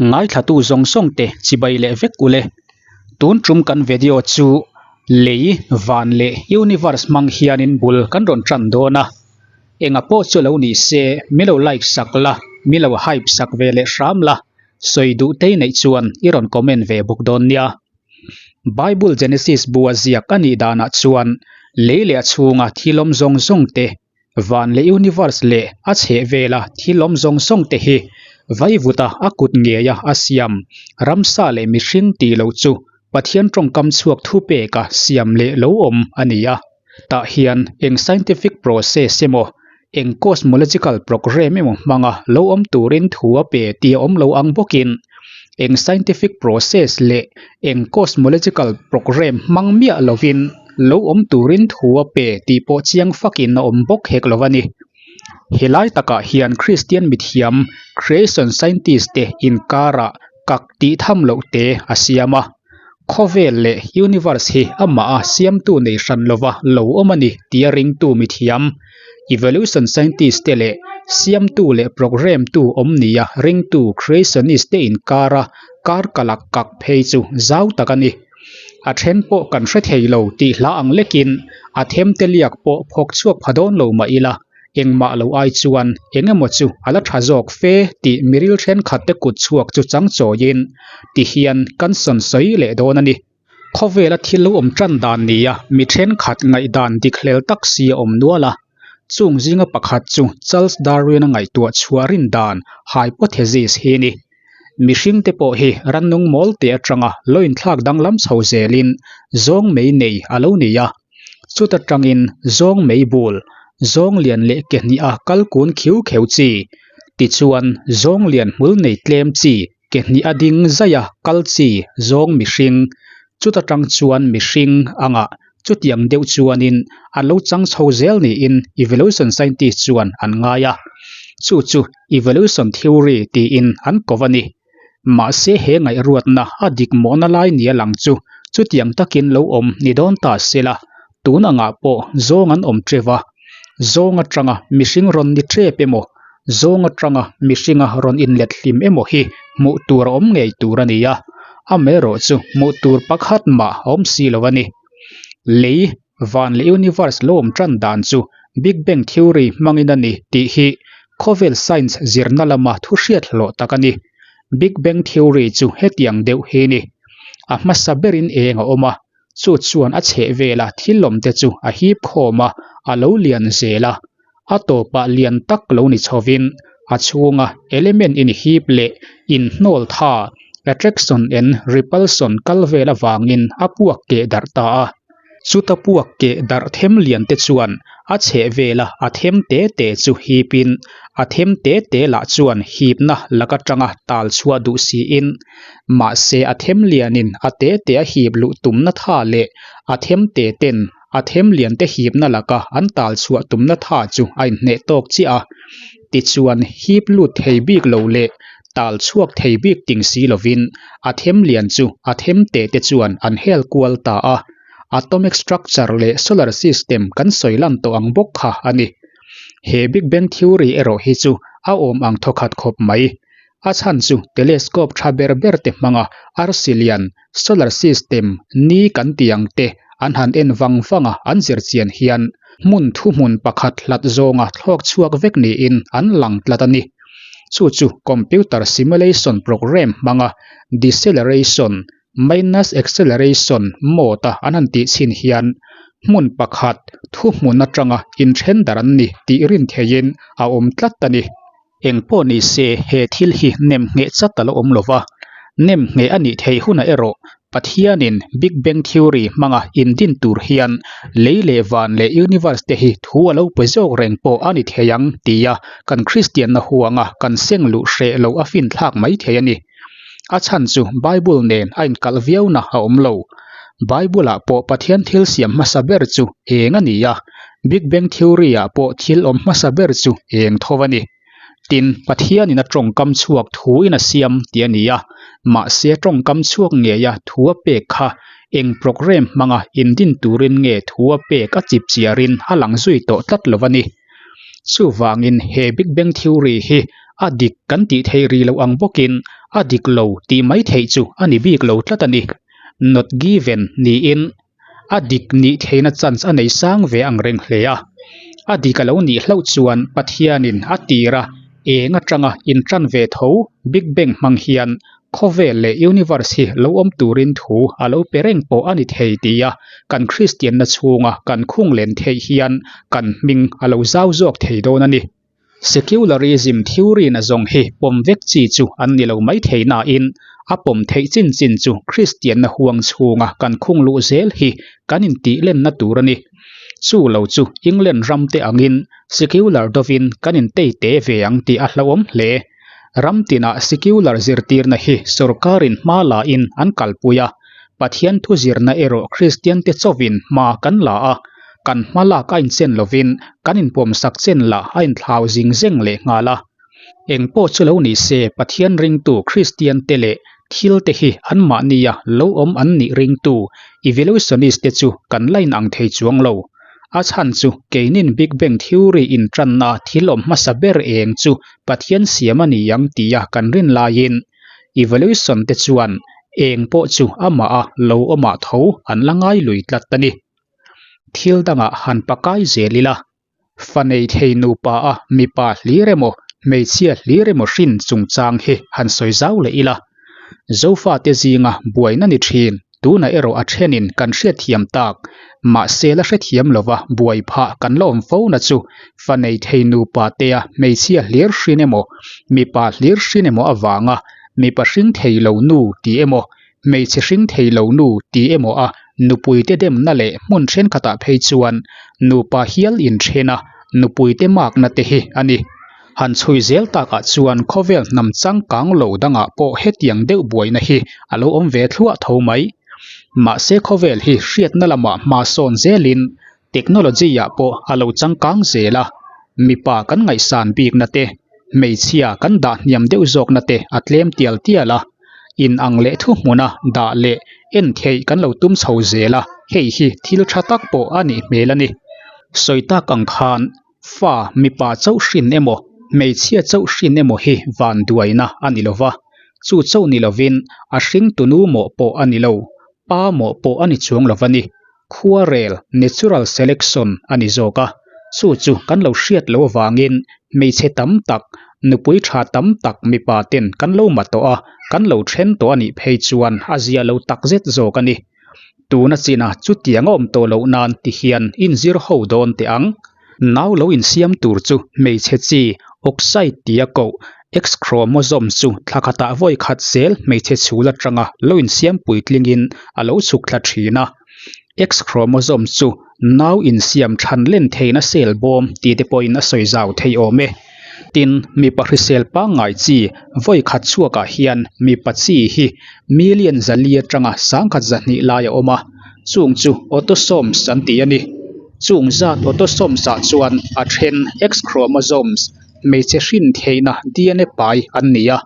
Ngaithlatu zawng zawng te chibai leh vek ule. Tun tum kan video chu lei, van leh universe hmang hianin bul kan rawn tan dawn a. Enga pawh chu lo ni se mi lo like sak la, mi lo hype sak ve leh hram la, sawi duh tei neih chuan i rawn comment ve bawk dawn nia. Bible Genesis bua ziak a nih danah chuan lei leh a chhunga thil awm zawng zawng te, van leh universe leh a chheh vela thil awm zawng zawng te hi vaivuta a kut ngeia a siam ramsa leh mihring tih loh chu Pathian tawngkam chhuak thupeka siam leh lo awm a ni a. Tah hian eng scientific process emaw, eng cosmological program emaw hmanga lo awm turin thu a pe tih a awm lo ang bawkin, eng scientific process leh eng cosmological program hmang miah lovin lo awm turin thu a pe tih pawh chiang fakin a awm bawk hek lo a ni. Helai takah hian Kristian mithiam creation scientist te inkarah kak tih tham loh te a siam a. Khawvel leh universe hi amah a siamtu nei hran lova lo awm a ni tia ringtu mithiam, evolution scientist te leh siamtu leh program tu awm nia ringtu creationist te inkara kar kalak kak phei chu zau tak a ni. A then pawh kan hre thei lo tih hla ang lekin a them te liak pawh phawk chhuak pha dawn lo mah ila. Engmah lo ai chuan eng emaw chu a la tha zawk fe tih miril thenkhat te kut chhuak chu chang chawiin ti hian kan sawn sawi leh dawn a ni. Khawvela thil lo awm tan dan nia mi thenkhat ngaihdan dik hlel tak si a awm nual a. Chung zinga pakhat chu Charles Darwin-a ngaihtuah chhuah rin dan hypothesis hi a ni. Mihring te pawh hi rannung mawl te atanga lo inthlak danglam chho zelin zawng mei nei a lo ni a. Chuta tangin zawng mei bul, zawng lian leh ke hnih a kal kun khiu kheu chi, tichuan zawng lian hmul nei tlem chi, ke hnih a ding zaih a kal chi zawng mihring, chuta tang chuan mihring anga chutiang deuh chuanin an lo chang chho zel niin evolution scientist chuan an ngai a, chu chu evolution theory tiin an ko a ni. Mahse he ngaihruatna a dik mawhna lai nia lang chu chutiang takin lo awm ni dawn ta se la, tun angah pawh zawng an awm teuh va, zawng atanga mihring rawn ni tep emaw, zawng atanga mihringa rawn inlet hlim emaw hi hmuh tur a awm ngei tur a ni a, amaherawhchu hmuh tur pakhat mah a awm si lo a ni. Lei, van leh universe lo awm tan dan chu Big Bang Theory hmangin a ni tih hi khawvel science zirna lama thu hriat hlawh tak a ni. Big Bang Theory chu hetiang deuh hi a ni. A hmasa berin eng a awm a, chu chuan a chheh vela thil awmte chu a hip khawm a, a lo lian zel a. A tawpah lian tak lo ni chhovin a chhunga element inhip leh inhnawl tha, attraction and repulsion, kal vel avangin a puak keh darh ta a. Chuta puak keh darh them lian te chuan a chheh vela a them te te chu hipin a them te te lah chuan hipna lak atanga tal chhuah duh siin mahse a them lianin a te te a hip luh tumna tha leh a them te ten A them lian te hipna laka an tal chhuah tumna tha chu a inhneh tawk chiah a, tichuan hip lut thei bik lo leh tal chhuak thei bik ting si lovin a them lian chu a them te te chuan an hel kual ta a. Atomic structure leh solar system kan sawi lan tawh ang bawk kha a ni. He Big Bang Theory erawh hi chu a awm ang thawkhat khawp mai. A chhan chu telescope tha ber ber te hmanga arsi lian, solar system, ni kan tih ang te an han en vang vang a an zir chian hian hmun thuhmun pakhat hlat zawnga thlawk chhuak vek niin an lang tlat a ni. Chu chu computer simulation program hmanga deceleration minus acceleration mode a an han tih chhin hian hmun pakhat thuhmun atanga inthen darh an ni tih rin theihin a awm tlat a ni. Eng pawh ni se he thil hi nem ngheh chat a la awm lo va, nem ngheh a nih theih hunah erawh Pathianin Big Bang Theory hmanga indin tur hian lei leh van leh universe te hi thu a lo pe zawk reng pawh a ni thei ang tia kan Kristianna huanga kan seng luh hreh loh a finthlak mai thei a ni. A chhan chu Bible nen a inkalh viauna a awm lo. Bible-ah pawh Pathian thil siam hmasa ber chu eng a ni a, Big Bang Theory-ah pawh thil awm hmasa ber chu eng tho a ni. Tin, Pathianin a tawngkam chhuak thuin a siam tih a ni a, mahse tawngkam chhuak ngeia thu a pek kha eng program hmanga indin turin nge thu a pek a chip chiarin a lang zui tawh tlat lo a ni. Chuvangin he Big Bang Theory hi a dik kan tih theih rih loh ang bawkin A dik lo tih mai theih chu a ni bik lo tlat a ni. Not given niin a dik nih theihna chance a nei sang ve ang reng hle a. A dik a lo nih hlauh chuan Pathianin a tir a, eng atanga intan ve tho Big Bang hmang hian khawvel leh universe hi lo awm turin thu a lo pe reng pawh a ni thei tia kan Kristianna chhunga kan khung len theih hian kan hming a lo zau zawk thei dawn a ni. Secularism theory na zawng hi pawm vek chi chu an ni lo mai thei nain a pawm theih chin chin chu Kristianna huang chhunga kan khung luh zel hi kan intih lenna tur a ni. Chu lo chu England ram te angin secular dovin kan intei te ve ang tih a hlauhawm hle. Ram tinah secular zirtirna hi sorkarin hma la in an kalpui a, Pathian thu zirna erawh Kristian te chauhin hma kan la a, kan hma lak a inchen lovin kan inpawmsak chen lah a inthlau zing zeng leh nghal a. Eng pawh chu lo ni se Pathian ringtu Kristian te leh thil te hi anmahnia lo awm an nih ringtu evolutionist te chu kan la inang thei chuang lo. A chhan chu keinin Big Bang Theory intanna thil awm hmasa ber eng chu Pathian siam a ni ang tia kan rin laiin evolution te chuan eng pawh chu amah a lo awmah tho an la ngai lui tlat a ni. Thil dangah han pakai zel ila, fa nei thei nupa a mipa hlir emaw hmeichhia hlir emaw hrin chungchang hi han sawi zau leh ila. Zofate zinga buaina ni thin, tunah erawh a thenin kan hriatthiam tak, mahse la hrethiam lova buai phah kan la awm fo na chu fa nei thei nupa tea hmeichhia hlir hrin emaw mipa hlir hrin emaw avanga mipa hring thei lo nu ti emaw Hmeichhe hring thei lo nu ti emaw a nupuite demna leh hmun thenkhatah phei chuan nupa hial inthen a nupuite makna te hi a ni. Han chhui zel takah chuan khawvel hnam changkang lo dangah pawh hetiang deuh buaina hi a lo awm ve thluah tho mai. Mahse khawvel hi hriatna lamah hma sawn zelin Technology ah pawh a lo changkang zel a, mipa kan ngaihsan bikna te, hmeichhia kan dah hniam deuh zawkna te a tlem tial tial a, in ang leh thuhmuna dah leh en theih kan lo tum chho zel a, hei hi thil tha tak pawh a nih hmel a ni. Sawi tak ang khan fa mipa chauh hrin emaw hmeichhia chauh hrin emaw hi vanduaina a ni lova, chu chauh ni lovin a hring tunu mawh pawh a ni lo, pa mawh pawh a ni chuang lova ni. Khuarel, natural selection, a ni zawk a, chu chu kan lo hriat loh avangin hmeichhe tam tak, nupui tha tam tak mipa ten kan lo ma tawh a, kan lo then tawh a nih phei chuan a zia lo takzet zawk a ni. Tuna china chutiang a awm tawh loh nan ti hian inzir ho dawn teh ang. Nau lo insiam tur chu hmeichhe chi oxide tia koh X chromosome chu thla khatah vawi khat zel hmeichhe chhul atanga lo insiam puitlingin a lo chhuk thla thin a. X chromosome chu nau insiam than len theihna cell bawm tih te pawhin a sawi zau thei awm e. Tin, mipa hrisel pangngai chi vawi khat chhuakah hian mipa chi hi million 400 atanga 1200 lai a awm a, chung chu autosomes an ti a ni. Chung zat autosomes ah chuan a then X chromosomes, hmeichhe hrin theihna DNA pai an ni a,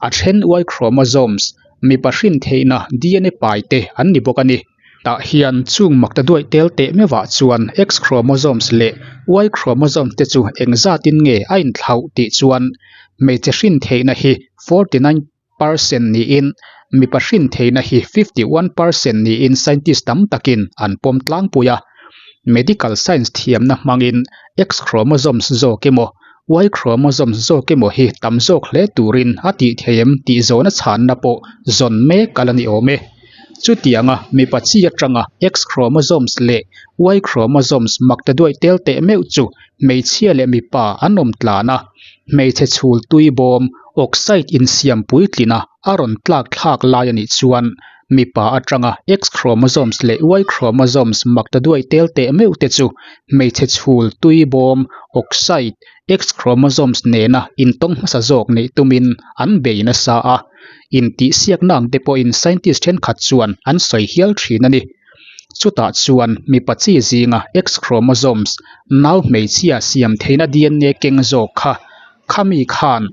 a then Y chromosomes, mipa hrin theihna DNA pai te an ni bawk a ni. Tah hian chung mak ta duaih tel teh meuhah chuan X chromosomes leh Y chromosomes te chu engzatin nge a inthlauh tih chuan hmeichhe hrin theihna hi 49% niin mipa hrin theihna hi 51% niin scientist tam takin an pawm tlangpui a. Medical science thiamna hmangin X chromosomes zawk emaw Y chromosomes zawk emaw hi tam zawk hle turin a tih thei em tih zawhna chhanna pawh zawn mek a la ni awm e. Chutianga mipa chi atanga X chromosomes leh Y chromosomes mak ta duaih tel teh meuh chu hmeichhia leh mipa an awm tlan a, hmeichhe chhul tui bawm oxide insiam puitlina a rawn tlak thlak lai a nih chuan Mipa atanga X chromosomes leh Y chromosomes mak ta duai tel teh meuh te chu hmeichhe chhul tui bawm, oxide, X chromosomes nena intawng hmasa zawk neih tumin an bei nasa a, intihsiakna ang te pawhin scientist thenkhat chuan an sawi hial thin a ni. Chutah chuan mipa chi zinga X chromosomes nau hmeichhia siam theihna DNA keng zawk kha khami khan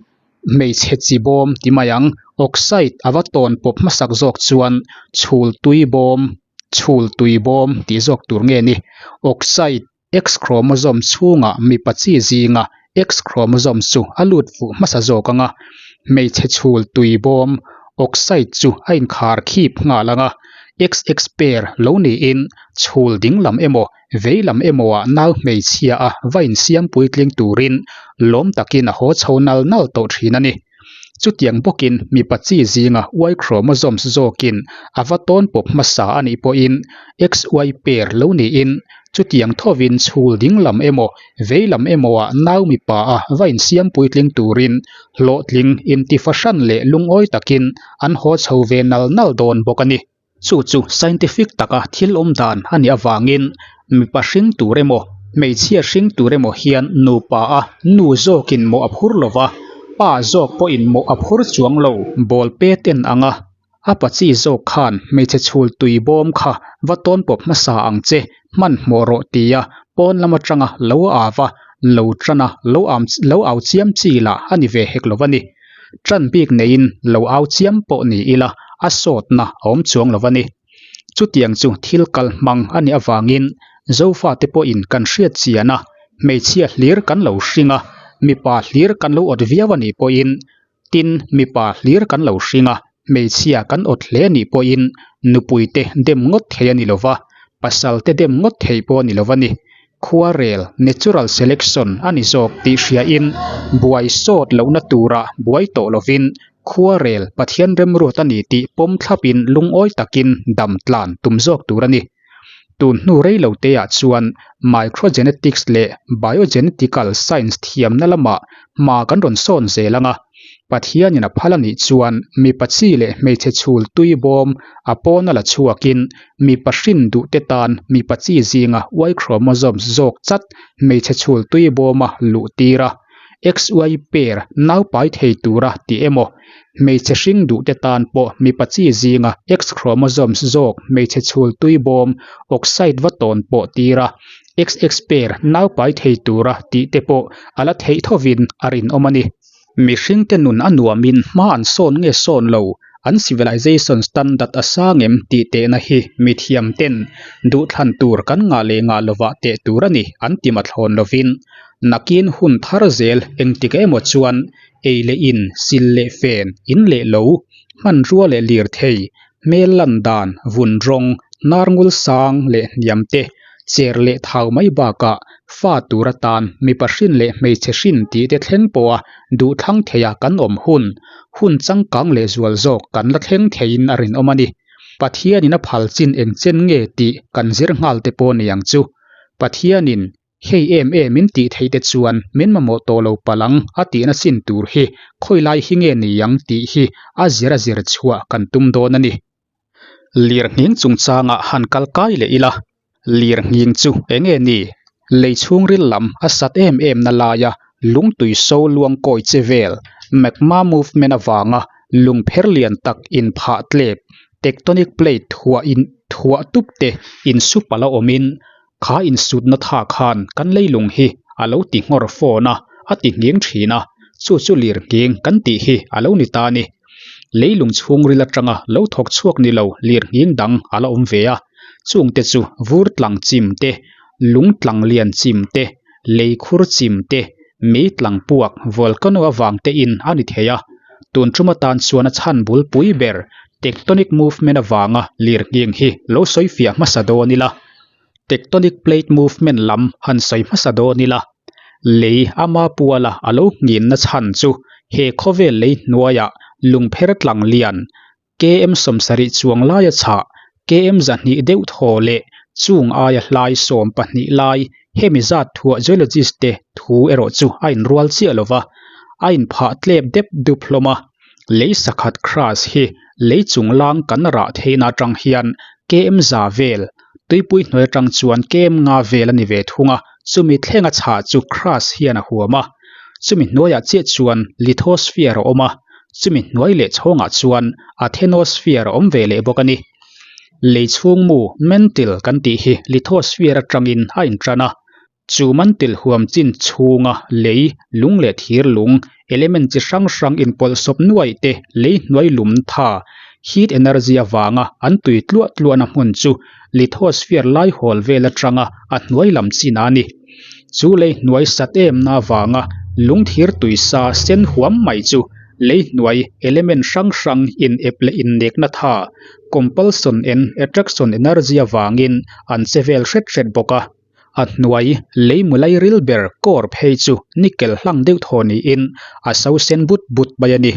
Hmeichhe chi bawm ti mai ang, oxide a va tawn pawp hmasak zawk chuan chhul tui bawm, chhul tui bawm tih zawk tur nge ni? Oxide X chromosome chhungah mipa chi zinga X chromosome chu a lut fuh hmasa zawk ang a. Hmeichhe chhul tui bawm, oocyte, chu a inkhar khip nghal ang a, XX pair lo niin chhul ding lam emaw vei lam emawah nau hmeichhia a va insiam puitling turin lawm takin a haw chho nal nal tawh thin a ni. Chutiang bawkin mipa chi zinga Y chromosomes zawkin a va tawn pawp hmasa a nih pawhin XY pair lo niin chutiang thovin chhul ding lam emaw vei lam emawah nau mipa a va insiam puitling turin hlawhtling inti fahran leh lungawi takin an haw chho ve nal nal dawn bawk a ni. Chu chu scientific taka thil awm dan a nih avangin mipa hring tur emaw hmeichhia hring tur emaw hian nupa a nu zawkin mawh a phur lo va, pa zawk pawhin mawh a phur chuang lo. Ball pet en anga a pa chi zawk khan hmeichhe chhul tui bawm kha va tawn pawp hmasa ang che hmanhmawh rawh tia pawn lam atanga lo a va lo tan a lo am lo au chiam chi lah a ni ve hek lo va ni. Tan bik neiin lo au chiam pawh ni ila a sawtna a awm chuang lo a ni. Chutiang chu thil kal hmang a nih avangin Zofate pawhin kan hriat chian a, hmeichhia hlir kan lo hring a, mipa hlir kan lo awt viau a nih pawhin tin mipa hlir kan lo hring a, hmeichhia kan awt hle nih pawhin nupuite dem ngawt thei a ni lo va, pasalte dem ngawt thei pawh a ni lo a ni. Khuarel, natural selection, a ni zawk tih hriain buai sawt lohna turah buai tawh lovin khuarel Pathian remruat a ni tih pawm thlapin lungawi takin dam tlan tum zawk tur a ni. Tun hnu rei lo teah chuan microgenetics leh biogenetical science thiamna lamah hma kan rawn sawn zel ang a, Pathianin a phal a nih chuan mipa chi leh hmeichhe chhul tui bawm a pawna la chhuakin mipa hrin duhte tan mipa chi zinga Y chromosomes zawk chat hmeichhe chhul tui bawma luh tir a, XY pair naupai thei tura ti emaw, hmeichhe hring duhte tan pawh mipa chi zinga X chromosomes zawk hmeichhe chhul tui bawm oocyte va tawn pawh tir a, XX pair naupai thei tura tih te pawh a la theih thovin a rinawm a ni. Mihringte nun a nuamin hma an sawn nge sawn lo, an civilization standard a sang em tih tehna hi mithiam ten duhthlan tur kan ngah leh ngah lovah teh tur a ni an ti mathlawn lovin nakin hun thar zel engtik emaw chuan ei leh in, sil leh fen, in leh lo, hmanrua leh lirthei, hmel lan dan, vun rawng, hnar ngul sang leh hniam te, cher leh thau mai bakah fa tur atan mipa hrin leh hmeichhe hrin tih te thleng pawha duhthlang theia kan awm hun, hun changkang leh zual zawk kan la thleng theiin a rinawm a ni. Pathianin a phal chin eng chen nge tih kan zir nghal te pawh ni ang chu. Pathianin Hei em em in tih theih te chuan min mamawh tawh lo palh ang a tihna chin tur hi khawi lai hi nge ni ang tih hi a zir a zir chhuah kan tum dawn a ni. Lirnghing chungchangah han kal kai leh ila, lirnghing chu eng nge ni? Lei chhungril lam a sat em em na laia lungtui so luang kawi che vel, magma movement avanga lungpher lian tak inphah tlep, tectonic plate thuah in thuah tup te insu palh a awmin Kha insutna tha khan kan leilung hi a lo ti nghawr fawn a, a ti nghing thin a, chu chu lir nghing kan tih hi a lo ni ta a ni. Leilung chhungril atanga lo thawk chhuak ni lo lir nghing dang a la awm ve a, chungte chu vur tlang chim te, lung tlang lian chim te, lei khur chim te, mei tlang puak volcano avang te in a ni thei a. Tun tum atan chuan a chhan bulpui ber tectonic movement avanga lir nghing hi lo sawi fiah hmasa dawn ila. Tectonic plate movement lam han sawi hmasa dawn ila, lei ama puala a lo nghinna chhan chu he khawvel lei hnuaiah lungpher tlang lian KM 70 chuang laia chhah KM 200 deuh thaw leh chung aia hlai 12 lai hemi zat thuah geologist te thu erawh chu a inrual chiah lo va, a inphah tlep dep dup hlawm a. Lei sakhat crash hi lei chunglang kan rah theihna atang hian KM za vel, tuipui hnuai atang chuan KM nga vel a ni ve thung a, chumi thlenga chhah chu crash hian a huam a. Chumi hnuaiah chiah chuan lithosphere a awm a, chumi hnuai leh chhawngah chuan athenosphere a awm ve leh bawk a ni. Lei chhungmu, mantle, kan tih hi lithosphere atangin a intan a. Chu mantle huam chin chhunga lei, lung leh thir lung, element chi hrang hrang inpawlhsawp nuaih te lei hnuai lum tha, heat energy, avanga an tui tluah tluahna hmun chu lithosphere lai hawl vel atanga a hnuai lam chin a ni. Chu lei hnuai sat emna avanga lung thir tui sa sen huam mai chu. Lei hnuai element hrang hrang in ep leh innekna tha, compulsion and attraction energy avangin an che vel hret hret bawk a. A hnuai lei mu lai ril ber core phei chu nickel hlang deuh thaw niin a so sen but but mai a ni.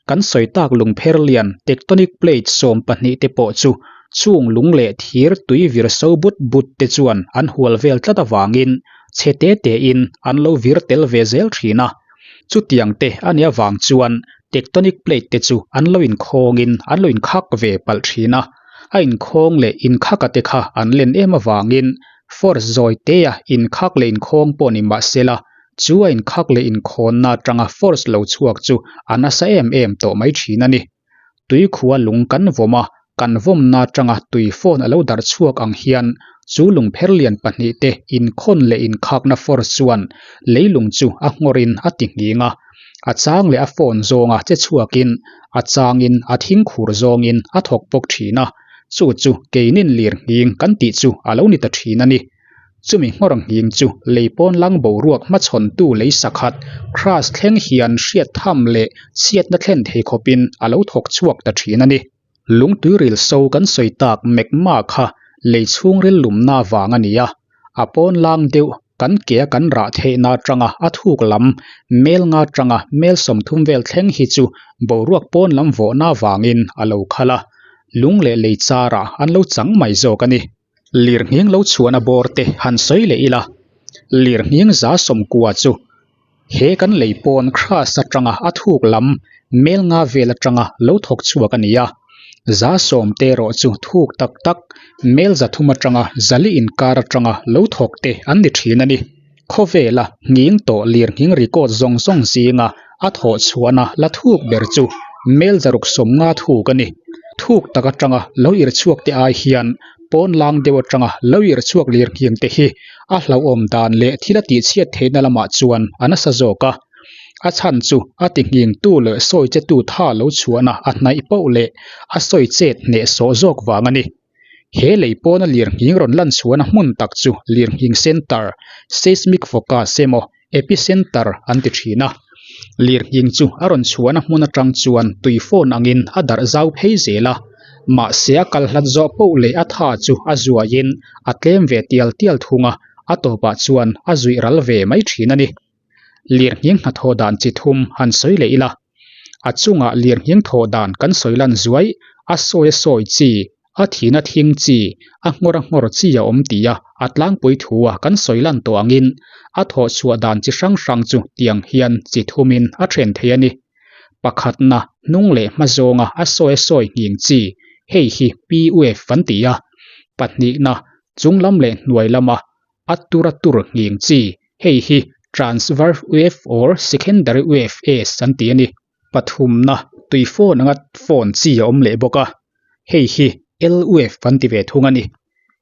Kan sawi tak lungpher lian tectonic plate 12 te pawh chu chung lung leh thir tui vir so but but te chuan an hual vel tlat avangin chhe te te in an lo vir tel ve zel thin a. Chutiang te a nih avang chuan tectonic plate te chu an lo inkhawngin an lo inkhak ve palh thin a. A inkhawng leh inkhaka te kha an len em avangin force zawi tea inkhak leh inkhawng pawh ni mah sela chu a inkhak leh inkhawnna atanga force lo chhuak chu a nasa em em tawh mai thin a ni. Tuikhua lung kan vawm a, kan vawmna atanga tui phone a lo darh chhuak ang hian chu lungpher lian pahnihte inkhawn leh inkhakna force chuan leilung chu a nghawrin a ti nghing a. A chang leh a phone zawnga che chhuakin a changin a thingkhur zawngin a thawk bawk thin a, chu chu keinin lir nghing kan tih chu a lo ni ta thin a ni. Chumi nghawr nghing chu lei pawn lang boruak hmachhawntu lei sakhat crust thleng hian hriat tham leh chhiatna thlen thei khawpin a lo thawk chhuak ta thin a ni. Lungtuiril so kan sawi tak magma kha lei chhungril lumna vang a ni a, a pawn lang deuh kan ke a kan rah theihna atanga a thuk lam mel nga atanga mel 30 vel thleng hi chu boruak pawn lam vawhna vangin a lo khal a, lung leh lei charah an lo chang mai zawk a ni. Lirnghing lo chhuahna bawr te han sawi leh ila, lirnghing 90% chu he kan lei pawn crust atanga a thuk lam mel nga vel atanga lo thawk chhuak a ni a, 10% te erawh chu thuk tak tak mel 300 atanga 400 inkar atanga lo thawk te an ni thin a ni. Khawvela nghing tawh lirnghing record zawng zawng zinga a thawh chhuahna la thuk ber chu mel 650 thuk a ni. Thuk tak atanga lo irh chhuak te ai hian pawn lang deuh atanga lo irh chhuak lirnghing te hi a hlauhawm dan leh thil a tihchhiat theihna lamah chuan a nasa zawk a. A chhan chu a tinghingtu leh sawi chetu tha lo chhuahna a hnaih poh leh a sawi chet hnehsawh zawk vang a ni. He lei pawna lirnghing rawn lan chhuahna hmun tak chu lirnghing center, seismic focus emaw epicenter an ti thin a. Lirnghing chu a rawn chhuahna hmun atang chuan tui fawn angin a darh zau phei zel a. Mahse a kal hlat zawh poh leh a tha chu a zuaiin a tlem ve tial tial thung a, a tawpah chuan a zuih ral ve mai thin a ni. Lirnghing hnathawh dan chi thum han sawi leh ila. A chungah lirnghing thawh dan kan sawi lan zuai, a sawi a sawi chi, a thina thing chi, a nghawr a nghawr chi a awm tia a tlangpui thu a kan sawi lan tawh angin a thawh chhuah dan chi hrang hrang chu tiang hian chi thumin a then thei a ni. Pakhatna, hnung leh hma zawnga a sawi a sawi nghing chi, hei hi P-wave an ti a. Pahnihna, chung lam leh hnuai lama a tura tur nghing chi, hei hi transverse wave or secondary wave S an ti a ni. Pathumna, tui phone anga phone chi a awm leh bawk a, hei hi L wave an ti ve thung a ni.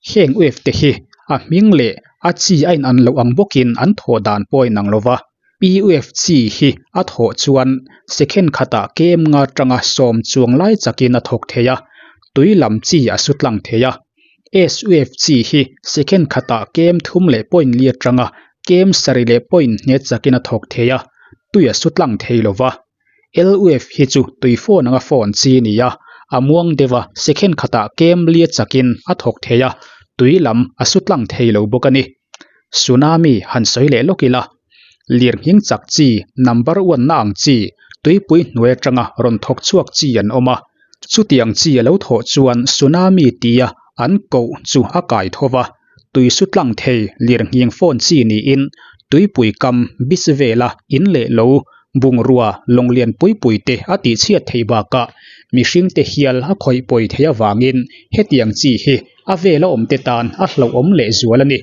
Heng wave te hi a hming leh a chi a in an loh ang bawkin an thawh dan pawh a inang lo va. P wave chi hi a thawh chuan second khatah km nga atanga 10 chuang lai chakin a thawk thei a, tui lam chi a su tlang thei a. SUF chi hi second khatah km thum leh point li atanga km sarih leh point hne chakin a thawk thei a, tui a su tlang thei lo va. LUF hi chu tui phone anga phone chi a ni a, a muang deuh a, second khatah km li chakin a thawk thei a, tui lam a su tlang thei lo bawk a ni. Tsunami han sawi leh lawk ila, lirnghing chak chi, number one na ang chi, tuipui hnuai atanga rawn thawk chhuak chi an awm a. Chutiang chi a lo thawh chuan tsunami tia an koh chu a kai tho va, tui su tlang thei lirnghing phone chi niin tuipui kam beach vela in leh lo bungrua lawng lian pui pui te a tihchhiat theih bakah mihring te hial a khawih pawi theih avangin hetiang chi hi a vela awm te tan a hlauhawm lehzual a ni.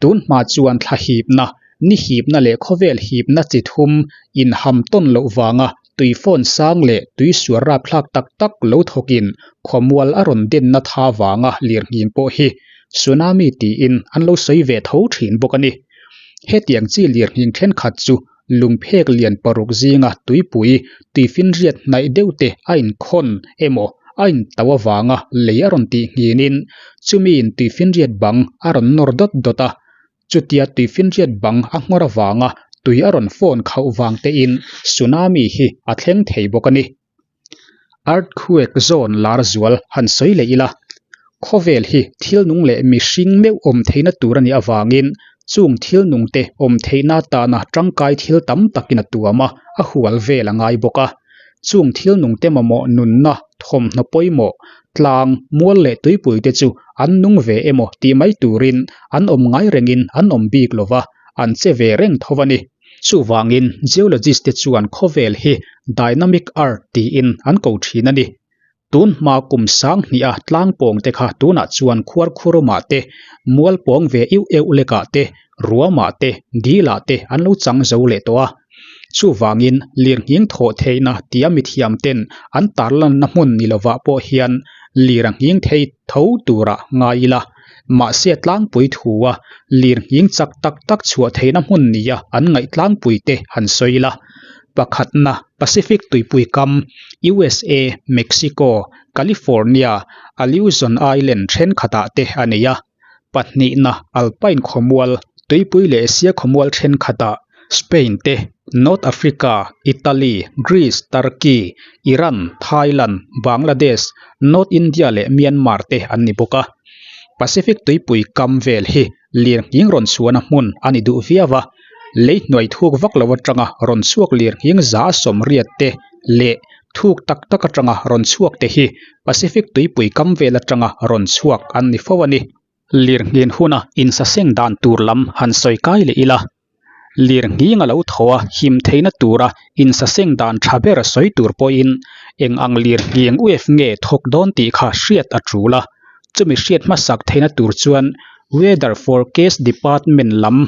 Tun hma chuan thla hipna, ni hipna leh khawvel hipna chi thum inham tawn loh vanga tui fawn sang leh tui sual rapthlak tak tak lo thawkin khawmual a rawn denna tha vanga lirnghing pawh hi tsunami tiin an lo sawi ve tho thin bawk a ni. Hetiang chi lirnghing thenkhat chu lungphek lian paruk zinga tuipui tuifinriat hnaih deuh te a inkhawn emaw a intauh avanga lei a rawn tih nghinin chumiin tuifinriat bang a rawn nawr dawt dawt a, chutia tuifinriat bang a nghawr avanga. tui a rawn fawn khauh vang tein tsunami hi a thleng thei bawk a ni. Earthquake zone lar zual han sawi leh ila, khawvel hi thil nung leh mihring meuh awm theihna tur a nih avangin chung thil nung te awm theihna atana tangkai thil tam takin a tuam a, a hual vel a ngai bawk a. Chung thil nung te mamawh nunna thawmhnaw pawimawh, tlang, mual leh tuipui te chu an nung ve emaw tih mai turin an awm ngai rengin an awm bik lova, an che ve reng tho a ni. Chuvangin geologist te chuan khawvel hi dynamic earth tiin an ko thin a ni. Tun hma kum sang hniha tlang pawng te kha tunah chuan khuarkhurawmah te, mual pawng ve iuh euh lekah te, ruamah te, dilah te an lo chang zo leh tawh a. Chuvangin lirnghing thawh theihna tia mithiam ten an tarlanna hmun ni lovah pawh hian lir a nghing thei tho turah ngai ila. Mahse tlangpui thua lirnghing chak tak tak chhuah theihna hmun nia an ngaih tlangpui te han sawi ila. Pakhatna, Pacific tuipui kam, USA, Mexico, California, Aleutian Island thenkhatah te a nei a. Pahnihna, Alpine khawmual, tuipui leh Asia khawmual thenkhatah, Spain te, North Africa, Italy, Greece, Turkey, Iran, Thailand, Bangladesh, North India leh Myanmar te an ni bawk a. Pacific tuipui kam vel hi lirnghing rawn chhuahna hmun a ni duh viau a, lei hnuai thuk vak lo atanga rawn chhuak lirnghing za 80 te leh thuk tak tak atanga rawn chhuak te hi Pacific tuipui kam vel atanga rawn chhuak an ni fo a ni. Lirnghin huna insaseng dan tur lam han sawi kai leh ila. Lirnghing a lo thaw a, him theihna tura insaseng dan tha ber sawi tur pawhin eng ang lirnghing wave nge thawk dawn tih kha hriat a tul a. Chumi hriat hmasak theihna tur chuan Weather Forecast Department lam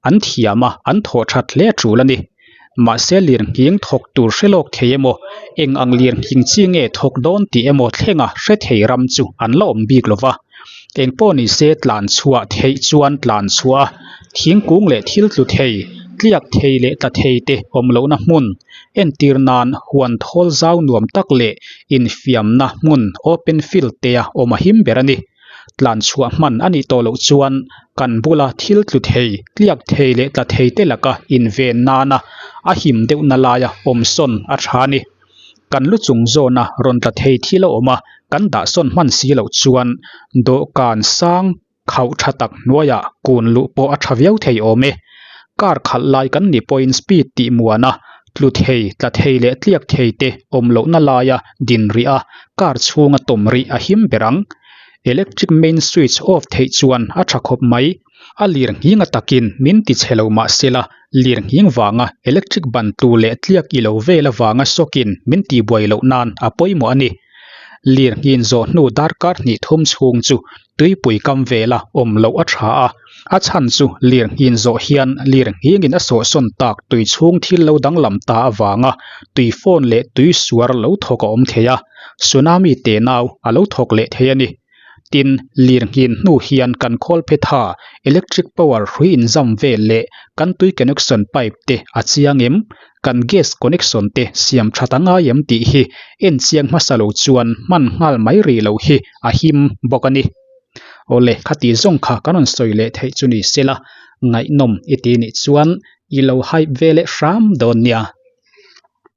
an thiam a, an thawh that hle a tul a ni. Mahse lirnghing thawk tur hre lawk thei emaw, eng ang lirnghing chi nge thawk dawn tih emaw thlenga hre thei ram chu an la awm bik lo va. Eng pawh ni se tlan chhuah theih chuan tlan chhuah a, thingkung leh thil tlu thei, tliak thei leh tla thei te awm lohna hmun, entir nan huan thawl zau nuam tak leh infiamna hmun open field te a awm a him ber a ni. Tlan chhuah hman a nih tawh loh chuan kan bula thil tlu thei, tliak thei leh tla thei te laka inven nana a him deuhna laia awm sawn a tha a ni. Kan lu chung zawna rawn tla thei thil a awm a, kan dah sawn hman si loh chuan dawhkan sang khauh tha tak hnuaiah kun luh pawh a tha viau thei awm e. Car khalh lai kan nih pawhin speed tih muana tlu thei, tla thei leh tliak thei te awm lohna laia din rih a, car chhunga tawm rih a him ber ang. Electric main switch off theih chuan a tha khawp mai. A lir nghing a takin min ti chhe lo mah sela, lir nghing vanga electric ban tlu leh tliak i lo vel avanga shock-in min tihbuai loh nan a pawimawh a ni. Lir nghin zawh hnu darkar hnih thum chhung chu tuipui kam vela awm loh a tha a, a chhan chu lir nghin zawh hian lir nghingin a sawhsawn tak tui chhung thil lo danglam ta avanga tui fawn leh tui suar lo thawk a awm thei a, tsunami tenau a lo thawk leh thei a ni. Tin, lir nghin hnu hian kan khawl phe tha, electric power hrui inzam vel leh kan tui connection pipe te a chiang em? Kan gas connection te siam that a ngai em tih hi en chiang hmasa lo chuan hman nghal mai rih loh hi a him bawk a ni. Awle, khati zawng kha kan rawn sawi leh theih chu ni sela, ngaihnawm i ti nih chuan i lo hype ve leh hram dawn nia.